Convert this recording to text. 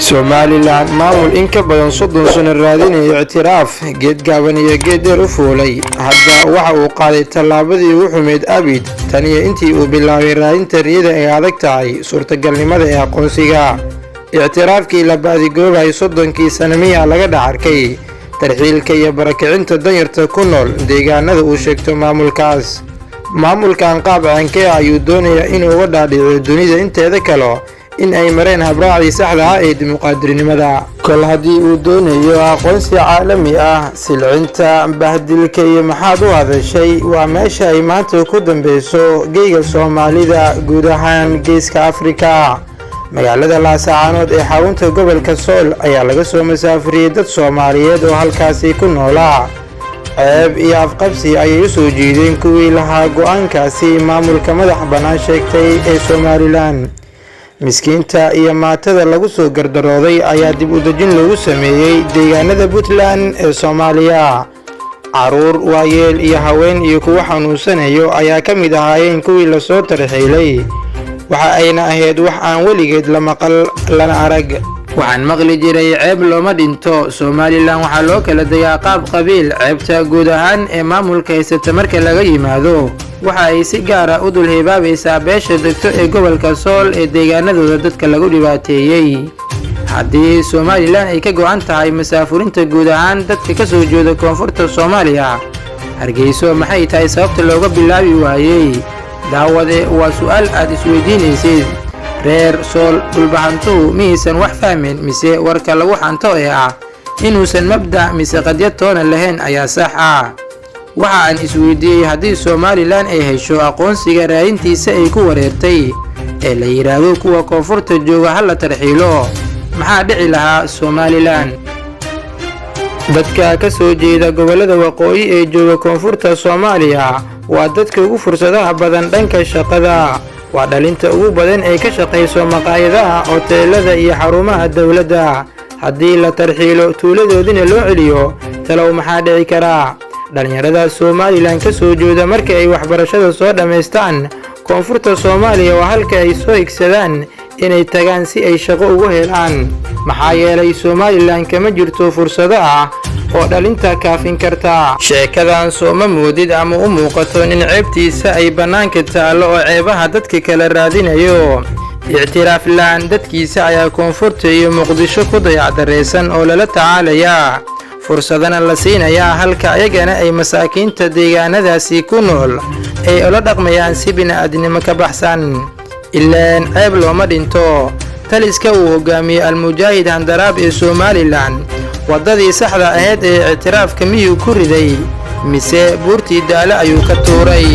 Somaliland, maamul in ka badan 30 sano raadinaya ictiraaf, geed gaaban iyo geed dheer u fuulay, hadda waxa uu qaaday tallaabadii ugu xumeyd abid tan iyo intii uu bilaabay raadinta riyada ay adag tahay suurtagalnimada ee aqoonsiga. Ictiraafkii la baadigoobayay 30kii sano miyaa laga dhex arkay tarxiilka iyo barakicinta danyarta ku nool deegaanada uu sheegto maamulkaas? Maamulkan qaab caankee ayuu doonayaa inuu uga dhaadhiciyo dunida inteeda kale in ay mareen habraacdii saxda ah ee dimuqraadinimada, kol haddii uu doonayo aqoonsi caalami ah? Silcinta, bahdilka iyo "maxaad u hadashay" waa meesha ay maanta ku dambeyso geyga Soomaalida, guud ahaan Geeska Afrika. Magaalada Laasacaanood ee xarunta gobolka Sool ayaa laga soo masaafuriyey dad Soomaaliyeed oo halkaasi ku noolaa. Ceeb iyo afqabsi ayay u soo jiideen kuwii lahaa go'aankaasi maamulka madax bannaan sheegtay ee Somaliland. Miskiinta iyo maatada lagu soo gardarooday ayaa dib u dejin loogu sameeyey deegaanada Puntland ee Soomaaliya. Caruur, waayeel iyo haween iyo kuwo xanuunsanayo ayaa ka mid ahaayeen kuwii lasoo tarxiilay. Waxa ayna ahayd wax aan weligeed la maqal lana arag. Waxaan maqli jiray "ceeb looma dhinto". Somaliland waxaa loo kala degaa qaab qabiil. Ceebta guud ahaan ee maamulka haysata marka laga yimaado, waxa ay si gaara u dul hibaabaysaa beesha degto ee gobolka Sool ee deegaanadooda dadka lagu dhibaateeyey. Haddii Somaliland ay ka go'an tahay masaafurinta guud ahaan dadka ka soo jeeda koonfurta Soomaaliya, Hargeyso maxay tahay sababta looga bilaabi waayey? Daawade, waa su'aal aad isweydiinaysid. Reer Sool, Dhulbahantuhu miyaysan wax fahmin, mise warka lagu xanto ee ah inuusan mabda' mise qadyad toona lahayn ayaa sax ah? Waxa aan isweydiiyey, haddii Somaliland ay hesho aqoonsiga raadintiisa ay ku wareertay ee la yidhaahdo kuwa koonfurta jooga ha la tarxiilo, maxaa dhici lahaa Somaliland? Dadka ka soo jeeda gobollada waqooyi ee jooga koonfurta Soomaaliya waa dadka ugu fursadaha badan dhanka shaqada. Waa dhalinta ugu badan ee ka shaqayso maqaayadaha, hoteelada iyo xarumaha dowladda. Haddii la tarxiilo, tuuladoodina loo celiyo, talow maxaa dhici karaa? Dhallinyarada Somaliland ka soo jeeda marka ay waxbarashada soo dhammaystaan, koonfurta Soomaaliya waa halka ay soo higsadaan inay tagaan si ay shaqo ugu helaan, maxaa yeelay Somaliland kama jirto fursado ah oo dhalinta kaafin karta. Sheekadan sooma moodid ama u muuqato nin ceebtiisa ay bannaanka taallo oo ceebaha dadka kala raadinayo? Ictiraaf la'aan dadkiisa ayaa koonfurta iyo Muqdisho ku dayacdareysan oo lala tacaalayaa, fursadana la siinayaa, halka ayagana ay masaakiinta deegaanadaasi ku nool ay ula dhaqmayaan si bini'aadnimo ka baxsan. Ileen ceeb looma dhinto. Taliska uu hogaamiyey Almujaahid Handaraab ee Somaliland waddadii saxda ahayd ee ictiraafka miyuu ku riday, mise buurtii Daale ayuu ka tuuray?